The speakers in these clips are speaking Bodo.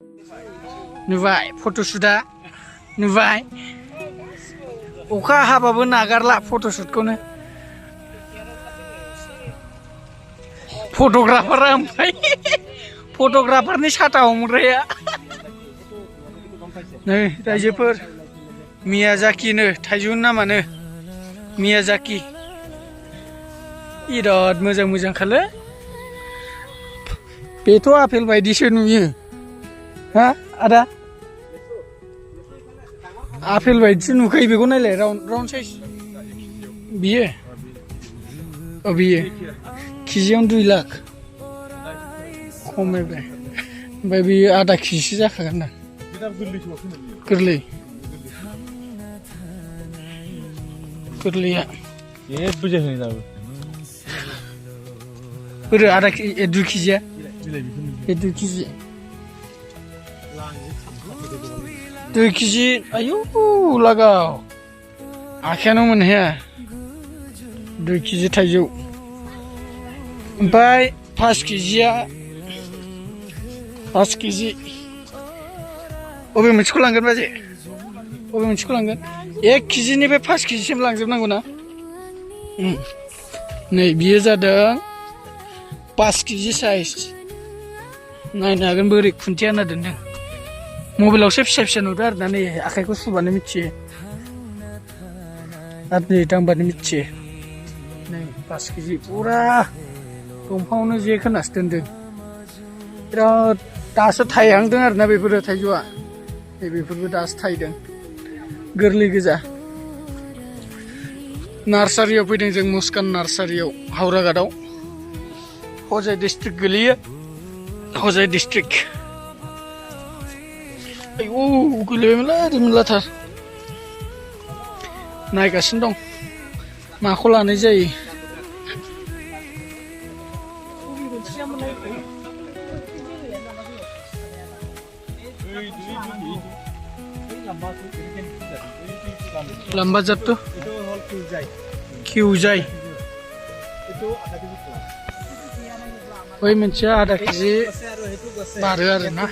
नुबाय फट'शुटआ नुबाय अखा हाबाबो नागारला फट'शुटखौनो फट'ग्राफारा ओमफ्राय फट'ग्राफारनि साथा हमग्राया नै रायजोफोर मियाजाकिनो थाइजौनि नामानो मियाजाकि बिराद मोजां मोजां खालै बेथ' आपेल बायदिसो नुयो हा आदा आपेल बायदिसो नुखायो बेखौ नायलाय राउन्ड साइज बियो औ बियो केजियावनो 2 लाख खमायबाय ओमफ्राय बियो आधा केजिसो जाखागोन ना गोरलै गोरलैया बोरो आधा 2 केजिया 2 केजि 2 केजि आयु लागाव आखायानो मोनहैया 2 केजि थाइजौ ओमफ्राय 5 केजिया 5 केजि अबे मोनसेखौ लांगोन बाजै अबे मोनसेखौ लांगोन 1 केजिनिफ्राय 5 केजिसिम लांजोबनांगौ ना नै बियो जादों 5 केजि साइज नायनो हागोन बोरै खुन्थिया होना दोनदों मबाइलावसो फिसा फिसा नुदों आरोना नै आखाइखौ सुबानो मिथियो आरो नै दांबानो मिथियो नै 5 केजि फुरा दंफाङावनो जे खोनासो दोनदों बिराद दासो थायहांदों आरोना बेफोरो थाइजौआ नै बेफोरबो दासो थायदों गोरलै गोजा नार्सारियाव फैदों जों मुस्कान नार्सारियाव हावराघाटआव हजाय डिस्ट्रिक्ट गोलैयो हजाय डिस्ट्रिक्ट आयौ गोलैबायमोनलै रिमोनलाथार नायगासिनो दं माखौ लानाय जायो लंबा जात तो किउजाय बै मोनसेया आधा केजि बारो आरोना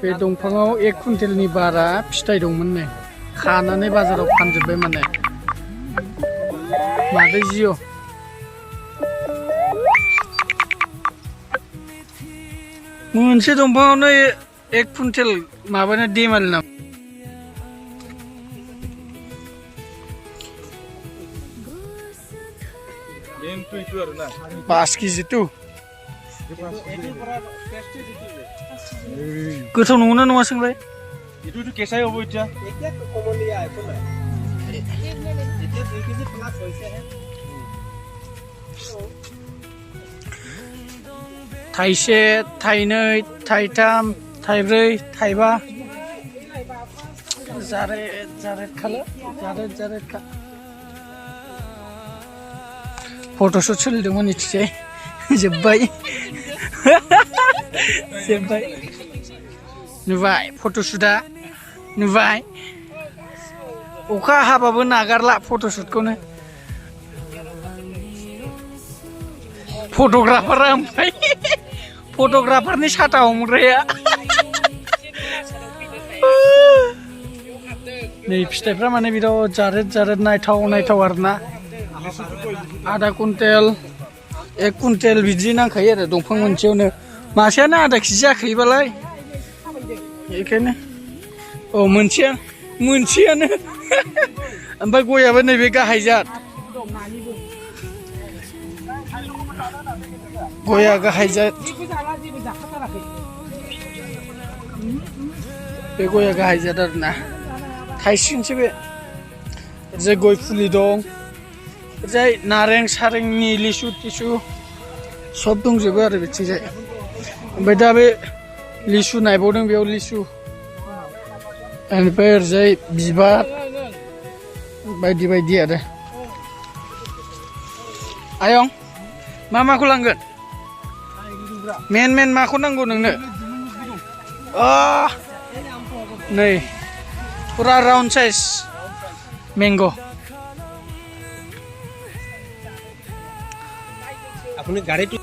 बे दंफाङाव 1 कुइन्टेलनि बारा फिथाइ दंमोन नो खानानै बाजाराव फानजोब्बाय माने मादै जिअ मोनसे दंफाङावनो 1 कुइन्टेल माबानो देमालि नाम 5 केजि तो गोथाव नंगौना नङा सोंलाय थाइसे थाइनै थाइथाम थाइब्रै थाइबा जारेद जारेद खाले जारेद जारेद खा फट'शुट सोलिदोंमोन इथिजाय जोब्बाय जोब्बाय नुबाय फट'शुटआ नुबाय अखा हाबाबो नागारला फट'शुटखौनो फट'ग्राफारा ओमफ्राय फट'ग्राफारनि साथा हमग्राया नै फिथाइफ्रा माने बिराद जारेद जारेद नायथाव नायथाव आरोना आधा कुइन्टेल 1 कुइन्टेल बिदि नांखायो आरो दंफां मोनसेयावनो मासेयानो आधा केजि जाखायोबालाय बेखायनो औ मोनसेयानो ओमफ्राय गयाबो नैबे गाहाय जात गया गाहाय जात बे गया गाहाय जात आरोना थाइसिगोनसो बे ओरैजाय गय फुलि दं ओरैजाय नारें सारेंनि लिसु टिसु सब दंजोबो आरो बिथिंजाय ओमफ्राय दा बे लिसु नायबावदों बेयाव लिसु ओमफ्राय ओरैजाय बिबार बायदि बायदि आरो आयं माखौ लांगोन मेन माखौ नांगौ नोंनो नै फुरा राउन्ड साइज मैंगो আপুনি গাড়ীটো